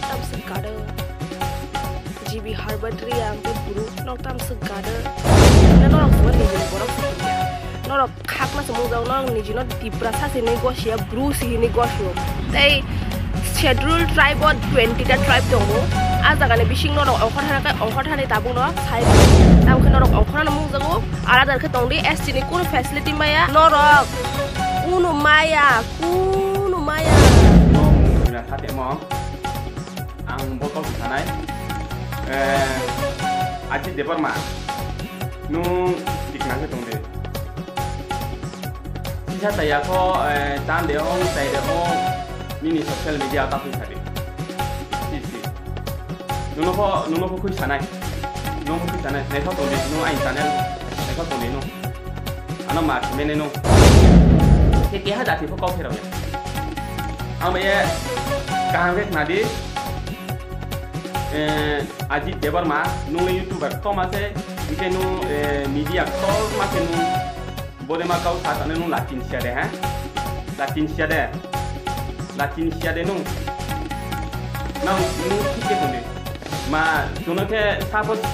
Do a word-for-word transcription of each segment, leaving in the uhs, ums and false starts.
Tam se gado. G B Herbert Reang khe bru, norok tam se gado. Na norok phone ni bini borok se hingya. Norok khakma se mungjago, norok niji no Tiprasa se hinwi gosiya, bru se hinwi gosio. Tei Schedule Tribe o twenty ta tribe tongo. A jaga ni bising norok ongkhor thani khe ongkhor thani tabuk no sai. Tamo khe norok ongkhor no mungjago. Alada khe tong di, S T ni kunu facility maya. Norok kunu maya, kunu maya. Mung na sa temo. Ang bo kau se sanai. Eh, Ajit Debbarma, nung tikna khe tong di. Sisa chaya pho, eh, chan de ong, chai de ong, nini social media ta phi sa di. Si, si. Nung no pho, nung no pho khui sanai. Nung pho khui sanai. Naithok tong di, nung aini channel. Naithok tong di nung. Ano ma khimene nung. Khe keha jati pho kau pherao ya. Ang bai ye kaham khe khna di. Eh, Ajit Debbarma, nung le YouTuber ktorma se, hingkhe nung, eh, media ktorma se nung, bodema kau sa tane nung lachin siya de, ha? Lachin siya de. Lachin siya de nung. Nang nung thik khe tong di. Ma, chuno khe sa pho si,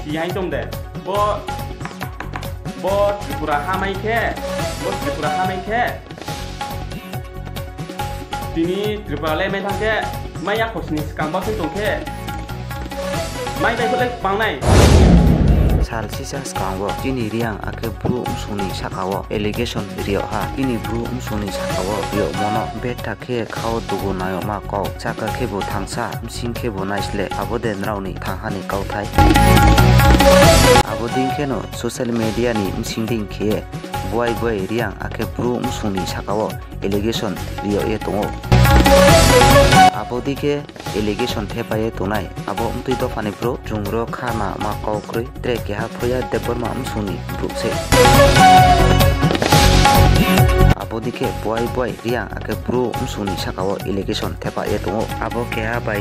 si hai tong de. Bo, bo Tripura ha mai khe, bo Tripura ha mai khe. Tini Tripura le mai thang khe, mai ya khosni skang bo khe tong khe. Mai bai khe le pangnai. Sal sisa skang wo chini Reang akhe Bru bsung ni saka wo allegation ri yag ha. Chini Bru bsung ni saka wo ri yagmo no betha khe khao dugu nai yagma kau. Chaka khebu thangsa, bsing khebu naisle, abo de nrao ni thangha ni kauthai. Abo dei khe no social media ni bsing dei khe ye buai buai Reang akhe Bru bsung ni saka wo allegation ri yag ye tong ou. Abo dei khe allegation thepai ye tongnai abo mtui dopha ni brouh, chung ro kha ma ma kau kroi, tre keha phoya Debbarma bsung ni brouh se. Abo dei khe buai buai Reang akhe Bru bsung ni saka wo allegation thepai ye tong ou. Abo keha bai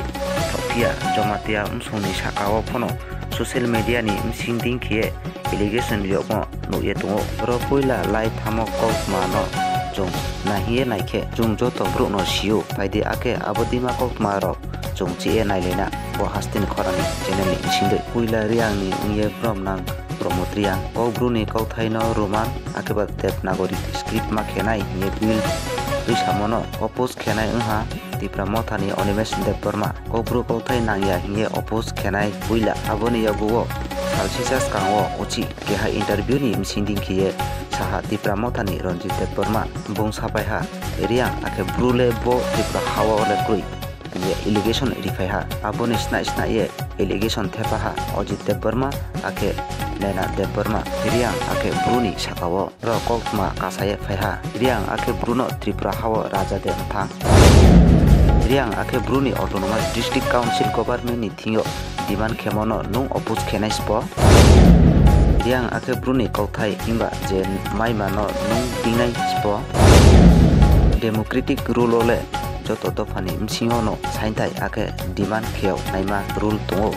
thokphi ya, Jomatia bsung ni saka wo phono social media ni bsing dei khe ye allegation ri yagmo nuh ye tong ou. Ro poila lai thamo kautma no chung nai hing ye nai khe, chung joto brouh no si ou. Phai di akhe abo deima kautma rao chung chih ye nailai na bo Haste ni Khorang ni channel ni bsing dei. Poila Reang ni ong ye bromnang Pramod Reang, Kaubru ni kauthai no Roman akhe ba Devanagari script ma khe nai hing ye bill tuisamo no oppose khe nai ong ha Tipra Motha ni Animesh Debbarma. Kaubru kauthai nang ya hing ye oppose khe nai poila. Abo ni yakgu wo sal sisa skang wo uchih keha interview ni bsing dei khe ye sa ha Tipra Motha ni Ranjit Debbarma. Bung sapai ha, Reang akhe Bru le bo Tripura ha wo le kroi hing ye allegation riphai ha. Abo ni snai snai ye allegation thepa ha Ajit Debbarma akhe Naina Debbarma, Reang akhe Bru ni saka wo. Ro kautma kasa ye phai ha. Reang akhe Bru no Tripura ha wo raja de mthang. Reang akhe Bru ni Autonomous District Council Government ni thing yo demand khemo no nung oppose khe nai sbo. Reang akhe Bru ni kauthai himba je maima no nung tingnai sbo. Democratic rule wo le joto dopha ni bsing yo no sainthai akhe demand khe yag naima rule tong ou.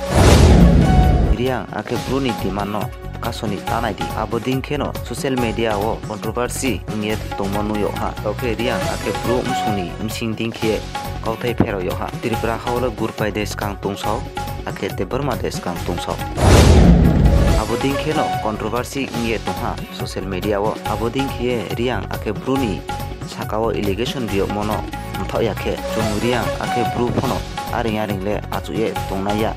Reang akhe Bru ni demand no kasoni tanai di. Abo dei khe no social media wo controversy ong ye tongmo nuh yag ha. Tao khe Reang akhe Bru bsung ni bsing dei khe ye kauthai pherao yag ha. Tripura ha wo le Gurpai de skang tongsao, akhe Debbarma de skang tongsao. Abo dei khe no controversy ong ye tong ha social media wo. Abo dei khe ye Reang akhe Bru ni saka wo allegation ri yagmo no mthaoh ya khe, chung Reang akhe Bru phono areing areing le achouh ye tongnai ya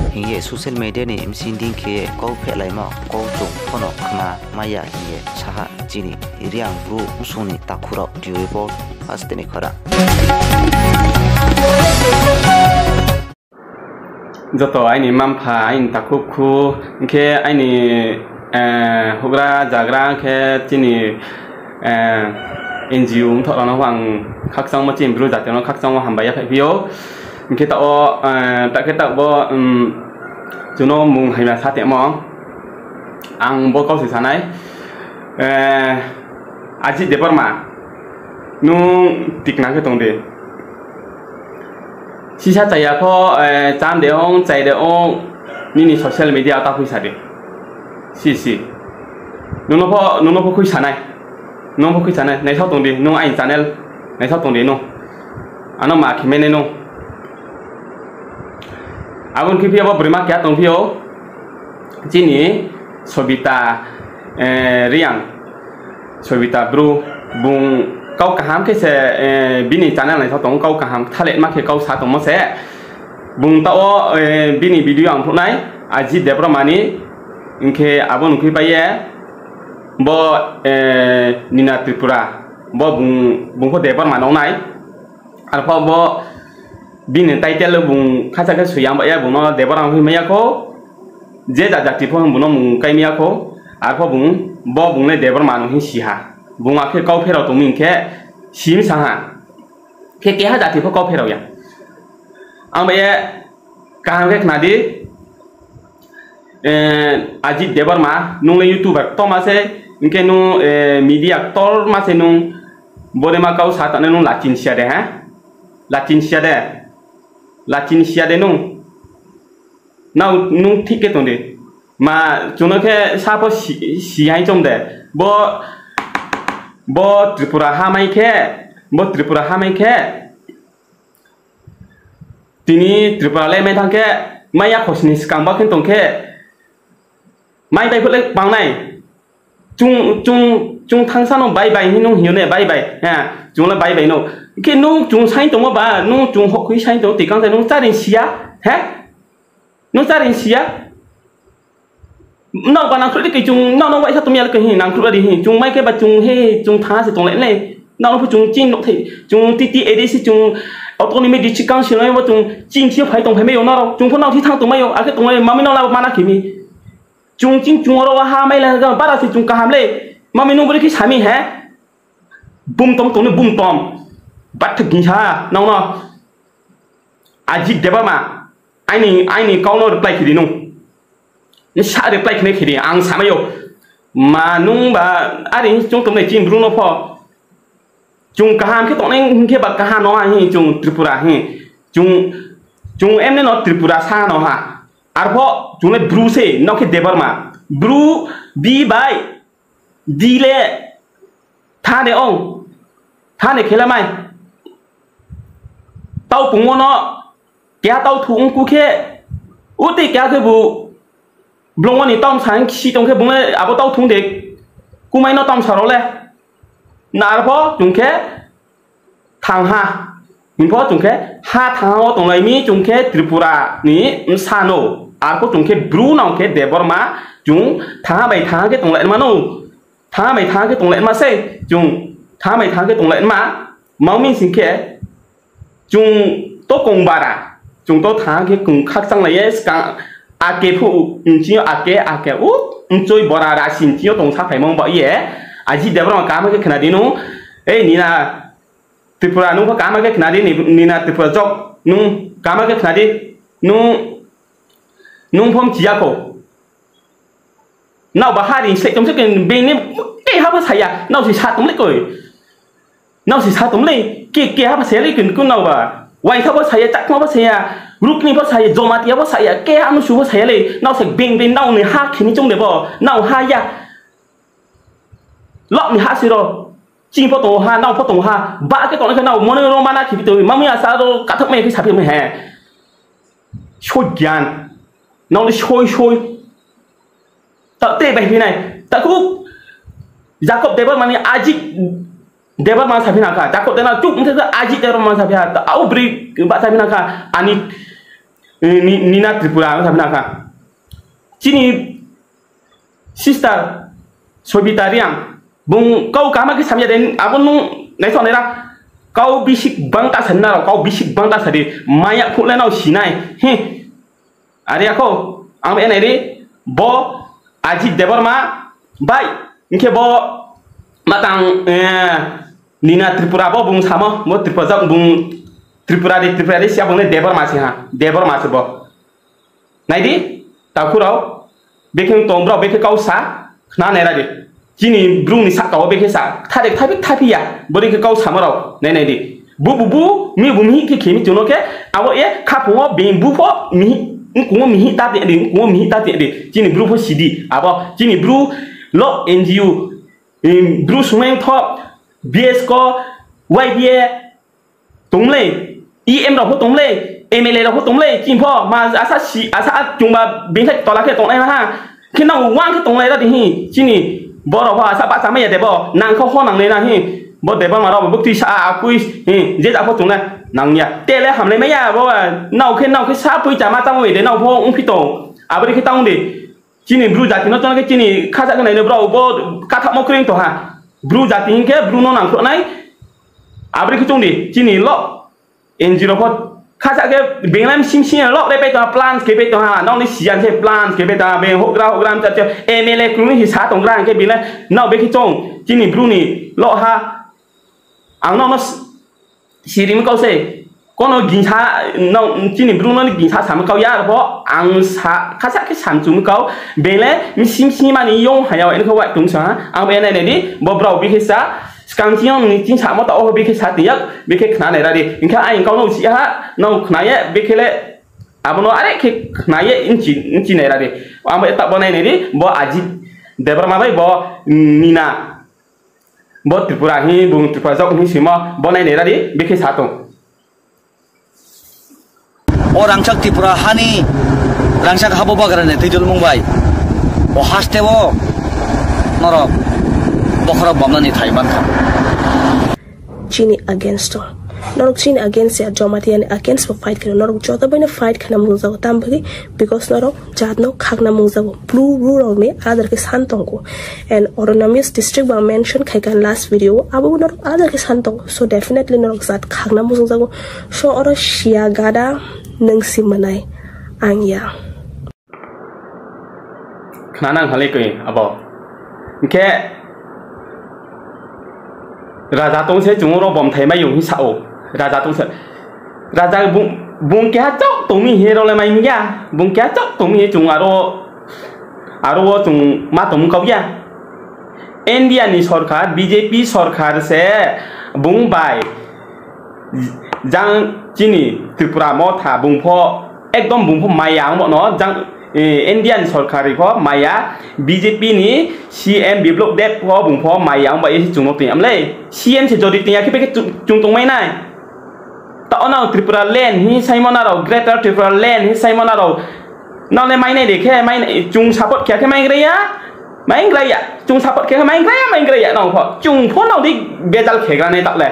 hing ye social media ni bsing dei khe ye kau phehlaimo kau chung phono khna mai ya hing ye sa ha chini Reang Bru bsung ni takhu rao. Bureau report, Haste ni Khorang. Joto aini mma-mpha, aini takhu bkhu, hing khe aini, eh, houhgra zagra, hing khe chini, eh, N G O mthoh rao no ang khakchangmo, chini Bru jati no khakchangmo hambai ya phaiphi ou. Hing khe taoh wo, eh, ta khe taoh bo, um, chuno mung haima sa tongmo. Ang bo kau se sanai. Eh, Ajit Debbarma, nung tikna khe tong di. Sisa chaya pho, eh, chan de ong, chai de ong, nini social media ta phi sa di. Si, si. Nung no pho, nung no pho khui sanai. Nung pho khui sanai. Naithao tong di, nung aini channel. Naithao tong di nung. Ano ma khimene nung. Abo ni khe phi abo broima keha tongphi ou, chini Sobita, eh, Reang, Sobita Bru, bung kau kaham khe se, eh, bini channel naithaoh tong ou, kau kaham kthalema khe kau sa tongmo se. Bung taoh wo, eh, bini video ang phnuh nai, Ajit Debbarma ni, hing khe abo ni khe pai ye, bo, eh, Nina Tripura, bo bung, bung pho Debbarma no nai. Arphuh bo bini title bung khacha khe soi ya, ang ba ye bung no Debbarma hing mai ya khou, je ja jati pho bung no mung kai mai ya khou, arphuh bung, bo bung le Debbarma no hing si ha. Bung akhe kau pherao tong mi hing khe, si mi sa ha. Khe keha jati pho kau pherao ya. Ang ba ye kaham khe khna di, eh, Ajit Debbarma, nung le YouTuber ktorma se, hing khe nung, eh, media ktorma se nung, borema kau sa tangnai nung lachin si ya de, ha? Lachin si ya de. Lachin si ya de nung. Nao, nung thik khe tong di. Ma, chung no khe sa pho si, si hai chom de. Bo, bo Tripura ha mai khe, bo Tripura ha mai khe, tini Tripura le mai thanng khe, mai ya khosni skang ba khe tong khe, mai bai phuh le kbang nai. Chung, chung, chung thanngsa no bai bai hing nung hing yo ne, bai bai. Ha, chung le bai bai no. Khe nung chung saing tongmo ba, nung chung hohkhui saing tong, tikang se nung chári si ya, he? Nung chári si ya. Nrao ba nangkhruh di khe chung, nrao no waisa tong ya le khe hing, nangkhruh di hing. Chung mai khe ba chung he, chung thanng se tong le nai. Nrao no pho chung chini nouhthai, chung T T A D C, chung Autonomy District Council no bo chung chini thing yo phai tongphai mai yo nrao. Chung pho nrao thing thanng tongmai yo, akhe tongmai mami nrao la mana khe mi. Chung chini chung oro ha mai la bara se chung kaham le. Mami nung bori khe sa mi he. Bumtom tong ni bumtom. Batha gingsa nang no. Ajit Debbarma. Aini, aini kau no reply khe di nung. Nsa reply khe nai khe di, ang samai ou. Ma nung ba, are hing chung tong nai chini Bru no pho. Chung kaham khe tongnai hing khe ba kaham no ha hing chung Tripura hing. Chung, chung emne no Tripura sa no ha. Arphuh chung le Bru se, nrao khe Debbarma. Bru, bi bai, di le, tha de ong, tha de khe la mai. Tau pungmo no, keha tau thu ongku khe, utei keha khebu, blongmo ni tau bsa hing si tong khe bung le abo tau thung de, kumai no tau bsa rao le. Nrao pho chung khe thanng ha. Hing pho chung khe ha thanng ha wo tonglai mi chung khe Tripura ni bsa no. Arphuh chung khe Bru nang khe Debbarma chung thanng ha bai thanng ha khe tonglai ma no. Thanng ha bai thanng ha khe tonglai ma sei. Chung thanng ha bai thanng ha khe tonglai ma. Mao mi sing khe chung to kong bara. Chung to thanng ha khe kong khakchang lai ye skang ake phuh nching yo ake, ake u mchoi bora rasi nching yo tong saphaimo ba ye. Ajit Debbarma kaham khe khna di nung. Ei, Nina Tripura, nung pho kaham khe khna di, Ni-, Nina Tripura jok, nung kaham khe khna di, nung, nung pho mchi ya khou. Nrao ba ha ri sleh tong se khe, bini keha pho sa ya, nrao si sa tong le koi. Nrao si sa tong le, ke, keha pho sa ya le koi, nrao ba. Waitha pho sa ya, Chakma pho sa ya, Rukni pho sa ya, Jomatia pho sa ya, keha mnusu pho sa ya le, nrao se beng beng nrao ni ha khe ni choung de bo, nrao ha ya. Lok ni ha si ro. Chini pho tong ha, nrao pho tong ha. Ba khe tong khe nrao mone ro mana khe phi tong, mami asa ro kathok mai khe saphi mai he. Soi gyan. Nrao ni soi soi. Ta te bai phi nai. Ta khu Jacob Debbarma ni Ajit Debbarma saphi na kha. Jacob Debbarma chup mthe Ajit Debbarma saphi ha. Ta au bri ba saphi na kha. Ani, eh, ni, Nina Tripura saphi na kha. Chini sister Sobita Reang, bung kau kaham khe samya de, abo nung naisao nai ra. Kau bisi gbang ta sa di nrao, kau bisi gbang ta sa di, maya phuh le nrao si nai. Hi. Are ya khou, ang bai nai di, bo Ajit Debbarma bai, hing khe bo matang, eh, Nina Tripura bo bung samo, bo Tripura jat bung Tripura de, Tripura de, siya bung le Debbarma se ha, Debbarma se bo. Nai di, takhu rao, bekhe tong brao, bekhe kau sa, khna nai ra di. Chini Bru ni sahka wo bekhe sa, kthar de kthar phi, kthar phi ya, bodei khe kau samo rao, nai nai di. Bu, bu, bu, mi bu mihih khe khe mi chung no khe, abo ye khaphang wo beng bu pho, mihih, mkung wo mihih ta te di, mkung wo mihih ta te di. Chini Bru pho si di, abo, chini Bru lok N G O, em, Bru sungmai tho, B S ko, Y B A, tong le, E M rao pho tong le, M L A rao pho tong le, chini pho ma asa si, asa chungba bini khe tola khe tongnai na ha. Khe nang uang khe tongnai ra di hi, chini borao pho asa bahcha mai ya de bo, nang kha ho nangnai na hi. Bo Debbarma rao bo buktui sa akui hi, je ja pho chung le nang ya. Te le hamlai mai ya bo, nao khe, nao khe sa poicha ma chámo de, nao pho ongphi tong. Abo dei khe tang di. Chini Bru jati no tong khe chini khasa khe nai no brao bo kathaohmo kroi tong ha. Bru jati hing khe Bru no nangkhruh nai. Abo dei khe chung di, chini lo N G O rao pho khasa khe being le msim si lo le pai tong ha, plans khe pai tong ha, nrao ni siyan se plans khe pai tong ha, being houhgra houhgra mcha se M L A krung ni hi sa tonggra hing khe being le nrao bekhe chung chini Bru ni lo ha. Ang nrao no s-, siri mi kau se, kono gingsa, nrao chini Bru no ni gingsa sa mi kau ya, aro pho ang sa, khasa khe samchu mi kau, being le msim si mani yong ha ya, eno khe wai tong sa ha, ang bo nai nai di, bo brao bekhe sa, skang chini yong ni ching samo taoh wo bekhe sa tong ya, bekhe khna nai ra di. Hing khe aini kau no si ha, nrao khna ye, bekhe le, abo no are khe khna ye, nchi, nchi nai ra di. Ang bo taoh bo nai nai di, bo Ajit Debbarma bai bo Nina. Bo Tripura hing, bung Tripura jok hing simo, bo nai nai ra di, bekhe sa tong. O rangchak Tripura ha ni, rangchak ha bo bagra ni tuidulmung bai, o haste wo norok bokhorok bomna ni thai man kha. Chini against o. Norok chini against ya, Jamatia ni against bo fight khe, norok joto bai no fight khe na mungjago, tam bagwi, because norok jat no khakna mungjago, Bru, Bru rok ni adar khe san tongo. And autonomous district bo mention khai kha last video wo, abo bo norok adar khe san tongo. So definitely norok jat khakna mungjago. So oro siya gada nwng si manai ang ya. Khna nang halai koi abo. Hing khe raja tong se chung oro bomthai mai yong hing sa ou. Raja tong se. Raja bung, bung keha chouh tong mi hing rao le mai mi ya. Bung keha chouh tong mi hing chung aro, aro wo chung ma tong kau ya. India ni sorkar, B J P sorkar se bung bai jang chini Tripura Motha bung pho ekdom bung pho maya ongmo no jang, eh, India ni sorkar ri pho maya, B J P ni C M Biplab Deb pho bung pho maya ong bai ye se chung no tong ya mlei. C M se jodi tong ya khe bekhe chung, chung tongmai nai. Taoh nang Tripura land hing saimo na rao, Greater Tripura land hing saimo na rao. Nang le mainai de khe, mainai, chung support khe khe maingra ya, maingra ya. Chung support khe khe maingra ya, maingra ya nang pho. Chung pho nang di bejal khegra nai taoh le.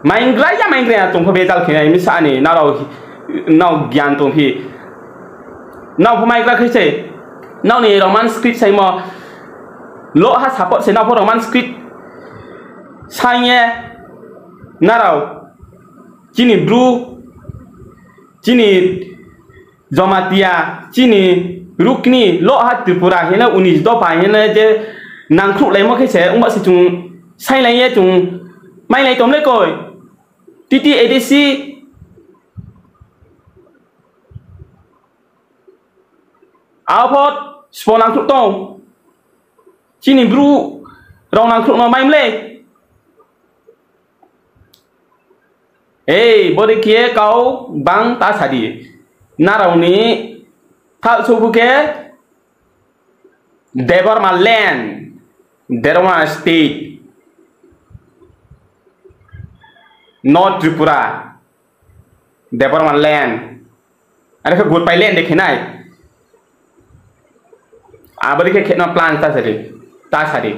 Maingra ya, maingra ya, chung pho bejal khe nai, misa ni, nang rao, nang gyan tong phi. Nang pho maingra khe se, nang ni Roman script saimo, lo ha support se nang pho Roman script saing ye, na rao, chini Bru, chini Jamatia, chini Rukni, lo ha Tripura hing le, unis dopha hing le je nangkhruhlaimo khe se, ongba se chung sainglai ye chung mailai tong le koi. T T A D C, abo pho sbo nangkhruh tong. Chini Bru rao nangkhruh no mai mlei. Ei, bodei khe kau bang ta sa di. Nrao ni thaoh souh phu khe Debbarma land, Debbarma state, North Tripura, Debbarma land. Are khe goodbye land de khe nai. Abo dei khe khe no plan ta sa di, ta sa di.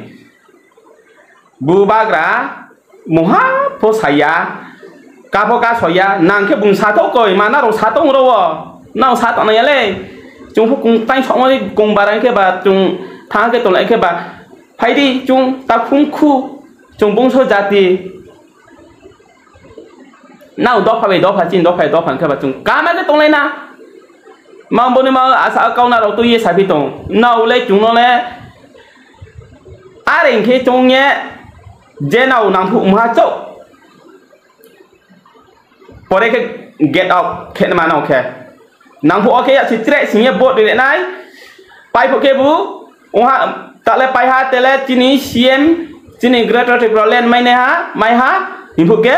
Bubagra mungha pho sa ya, ka pho ka so ya, nang khe bung sa thaoh koi, ma nrao sa tong ro wo, nrao sa tong nai ya le. Chung pho kung taing songmo ni kung bara khe ba, chung thanng khe tonglai khe ba, phai di chung takhum khu, chung bungso jati. Nrao dopha bai dopha, chini dopha bai dopha hing khe ba chung kaham khe tonglai na. Ma bo ni ma asa kau nrao tui ye saphi tong. Nrao le chung no le are hing khe chung ye je nrao nangphuh mungha chouh. Pore khe get out khe ma nrao khe. Nangphuh wo khe ya si tre sing ye vote ri nai. Paiphuh khe bu, ongha, ta le paiha, te le chini C M, chini Greater Tripura land mainaiha, maiha, hingphuh khe,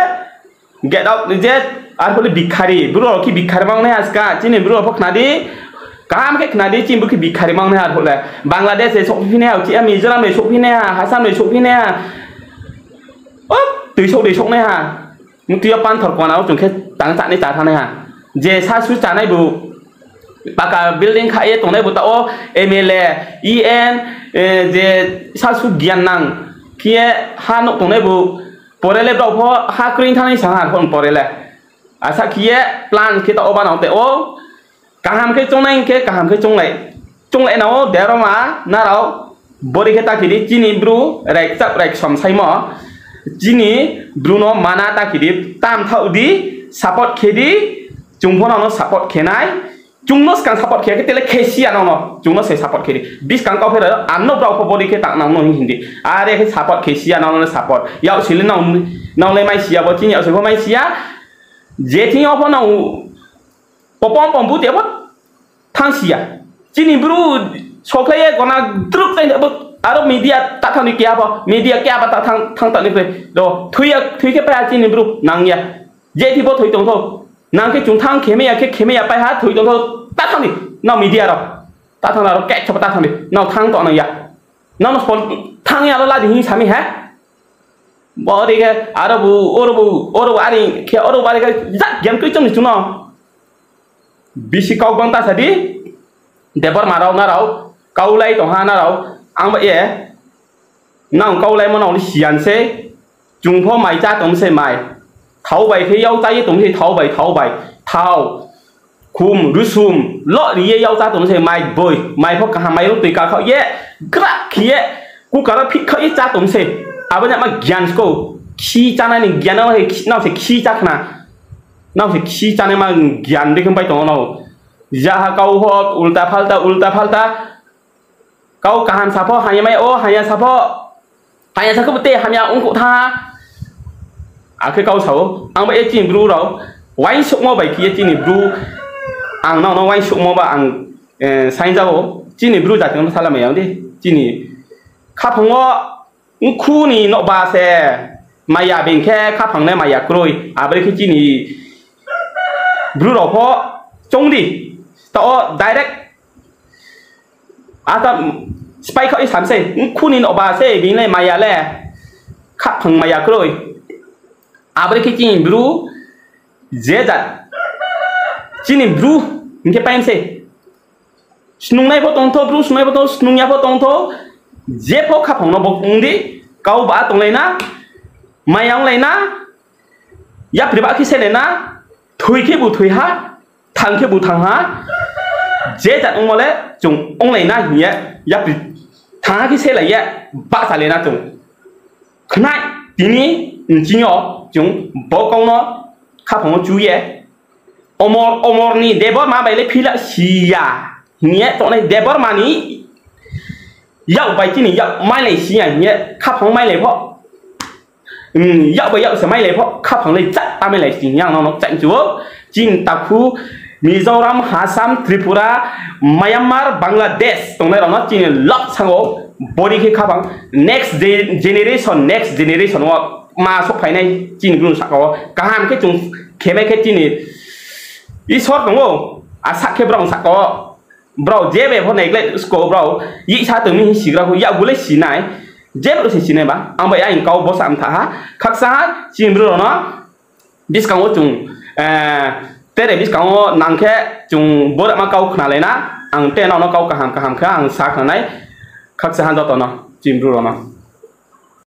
get out je, arphuh le bikhari, Bru rao khe bikhari mangnaiha ska, chini Bru rao pho khna di, kaham khe khna di, chini Bru khe bikhari mangnaiha arphuh le. Bangladesh ni souhphi naiha, uchih ha Mizoram ni souhphi naiha, Assam ni souhphi naiha. O, tui souh dei souh naiha. Mtui yo panthor kona wo chung khe tang chá ni chá thanng naiha. je sasu chanai bu, paka building kha ye tongnai bu taoh wo, M L A, E M, je sasu gyan nang khe ye ha nouh tongnai bu, pore le brao pho ha kroi thanng nai sa ha pho pore le. Asa khe ye plan khe taoh wo banao te ou. Kaham khe choungnai hing khe kaham khe chounglai nang ou, deroma nrao. Bori khe ta khe di, chini Bru raikchak raiksom saimo. Chini Bru no mana ta khe di, tam thaoh di, support khe di, chung pho nrao no support khe nai. Chung no skang support khe ya khe tele khe si ya nrao no, chung no se support khe di. Buskang kau pherao, ano brao pho bori khe tangnang no hing di. Are khe support khe si ya nrao no support. Yaksi le nrao le mai si ya bo, chini yaksi pho mai si ya. Je thing yo pho nrao popom pom bu te pho thanng si ya. Chini Bru sokhlai ye gona druk tai abo, aro media ta thanng ni keha pho, media keha ba ta thanng, thanng ta ni khe. Do, thoi ya, thoi khe pai ha chini Bru nang ya. Je thi bo thoi tong thou. Nang khe chung thanng khemai ya khe khemai ya pai ha thoi tong thou. Ta thanng di, nrao media rao. Ta thanng rao, khe choba ta thanng di. Nrao thanng tong nang ya. Nrao no sbo thanng ya lo la di hing sa mi ha. Bori khe, aro bu, oro bu, oro bu, are khe, oro bu, are khe, jak gyan kroi chong ni chung no. Bisi kau bang ta sa di, Debbarma rao nrao, kaulai tong ha nrao, ang ba ye, nang kaulaimo nrao le si ya sei, chung pho mai chá tong sei mai. Thao bai khe yak chá ye tong sei, thao bai, thao bai, thao. Khum, rusum, lo ri ye yak chá tong sei mai boi, mai pho kaham mairung toi kakhaoh ye, gra khe ye, cooker wo phihkhaoh ye chá tong sei. Abo ni ma gyan skou, khi chánai ni gyan no, nrao se khi chá khna. Nrao se khi chánaima gyan dei khe pai tong ou nrao. Jaha kau pho ulta phalta, ulta phalta. Kau kaham sa pho hamya mai ou, hamya sa pho, hamya sa khe bo tei hamya ongkhouh thanng ha. Akhe kau sa ou, ang ba ye chini Bru rao, uaingsouhmo bai khe ye chini Bru, ang nrao no uaingsouhmo ba ang saingja ou, chini Bru jati no salamai ya di, chini khaphang wo mkhu ni nouhba se maya being khe khaphang le maya kroi, abo dei khe chini Bru rao pho choung di, taoh wo direct ata spái khaoh ye sam sei, mkhu ni nouhba se being le maya le, khaphang maya kroi. Abo dei khe chini Bru je jat, chini Bru hing khe pai mi sei. Snungnai pho tong thou, Bru snungnai pho tong, snung ya pho tong thou, je pho khaphang no bo ong di, kau ba tonglai na, maya onglai na, yapri ba khe selai na, thoi khe bu thoi ha, thanng khe bu thanng ha, je jat ongmo le chung onglai na hing ye, yapri thanng ha khe selai ye, bahchalai na chung. Khnai, tini nching yo chung bo kau no khaphang wo chu ye, Omor, Omor ni Debbarma bai le phila si ya hing ye tongnai Debbarma ni yak bai chini yak mailai si ya hing ye khaphang mailai pho, yak bai yak se mailai pho khaphang le jak ta mailai si hing ye ang nrao no kchaih mchu ou. Chini takhu Mizoram, Assam, Tripura, Myanmar, Bangladesh tongnai rao no chini lok sang ou, body khe khaphang next generation, next generation wo ma souhphai nai chini Bru ni sahka wo. Kaham khe chung khemai khe chini Isor tong ou, asa khe brao ni sahka wo. Brao je bai pho neglect skou brao, yisa tong mi hing sigra pho, yakgu le si nai, je brao se si nai ba, ang bai aing kau bo sa mtha ha, khaksa ha, chini Bru rao no, buskang wo chung, tere buskang wo nang khe chung borama kau khnalai na, ang te nrao no kau kaham kaham khe ang sa khna nai, khaksa ha joto no, chini Bru rao no.